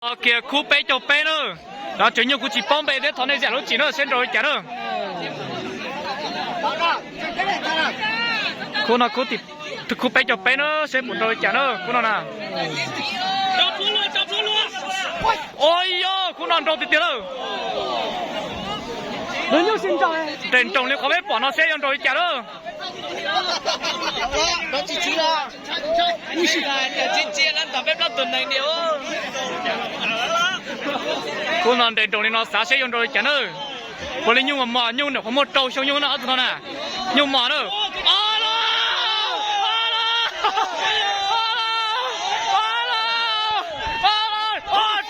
Kiag khub peb caug peb na. Lov tsev nyuj kuv tsis paub npe thiab thov nej zam lub txim na seb nrau li cas na. Khub no khub peb caug peb na seb puas nrau li cas na khub no na. Ua yog khub no nrau tiag tiag lawm. Nres nroos li qhov peb pom no seb yuav nrau li cas na. Khub no nres nroos li no xav seb yuav nrau li cas na. Puav leej nyuj mos mos, nyuj nyuam qhuav muaj rau xyoo nyuj no ob tug no na. Nyuj mos na.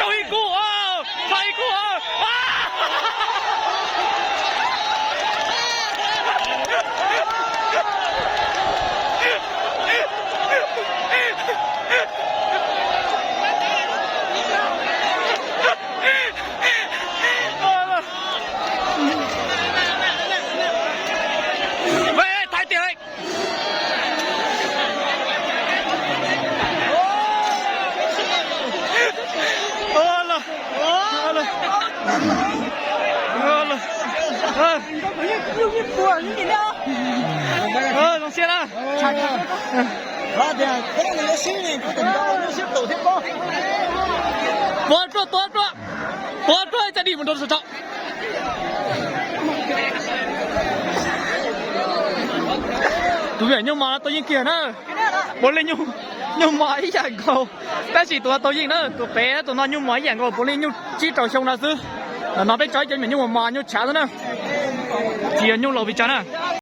Rau ib kub, rau ib kub. Thaiv tiag. Zoo siab na. Tuav ruaj, tuav ruaj, tuav ruaj, txaij dim mus nrau saum tshauv. Tus yawm nyuj mos no tau yeej kiag na. Puav leej nyuj mos ib yam nkaus, tab sis tus no tau yeej na, tus pem tus no nyuj mos ib yam nkaus, puav leej nyuj tsib rau xyoo no xwb. Ntawm no peb tso ib cov me nyuam nyuj mos mos nyuj tshav xwb na, tsis yog nyuj laus pes tsawg na.